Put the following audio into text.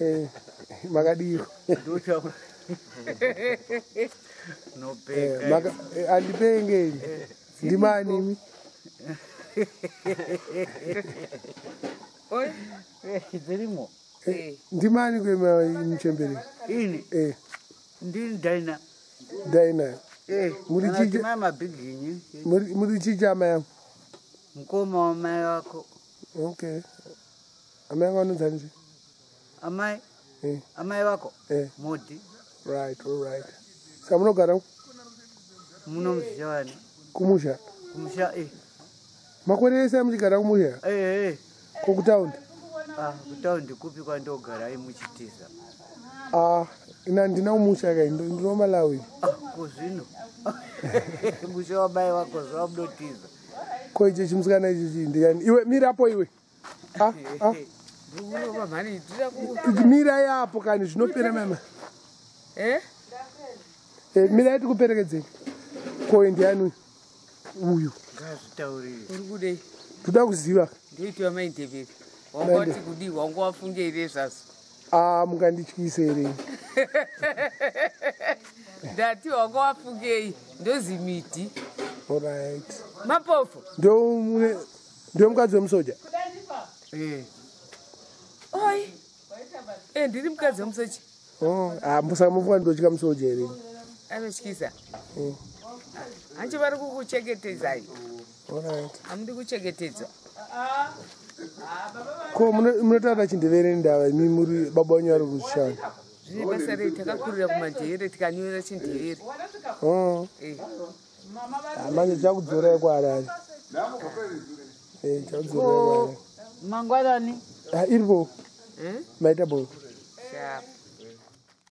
Eh, makadiro. Ndotaura. Nopeka. Andipenge ini. Ndimani imi? Oi. Dzirimo. Ndimani kwema muchembere? Ini. Ndini Daina. Daina. Muri Kana chija- mai mabhiginyi. Muri chichama yangu. Mukoma wamai wako. Okay. Amai yangu anonzi ani? Amai. Amai wako. Modi. Right, all right. Saka munogara Muno musha wani. kumusha? Kumusha eh. Makore ese amuchigara kumusha? Eh eh. Ko kutaundi? Ah, kutaundi kupi kwandogara imuchitiza. Ah, ina ndina kumusha kai, ndino Malawi. Ah, kuzvino. Musha wamai wako zvamunotiza. Ko ichi chimusikana ichi chi ndiyani? Iwe mirapo iwe. Ah, ah. Ndikurova mhani ndira ku Mira yapo kani zvinopera mama. Eh? Eh, mira tikuperekedzei. Ko ndiyani uyu? Uyu. Ngazvitaurire. Uri kudei? Toda kuziva. Ndoitiwa maindebele. Wanga wati kudii? Wanga wafunge here zvazvo? Ah, mungandityise here. Ndati wanga wafungei? Ndozimidhi. All right. Mapofu. Ndo ndo mukadzi wemusoja. Eh. Oi. Eh, ndiri mukadzi wemusoja. Oh, ah, saka mufunga ndotya musoja here? Anotyisa. Hanchi vari kukuchengetedzai. All right. Hamudi kuchengetedzwa. Ko munotaura chindevere ndava imi muri baba wenyu vari kushanda. Zvine basa rei takakurira kumandevere tikanyora chindevere. Oh. Eh. Ah, manje chakudzorai kuHarare. Eh, chakudzorai kuHarare. Mangwanani. Ah, iripo. Eh? Maita bo. Sharp.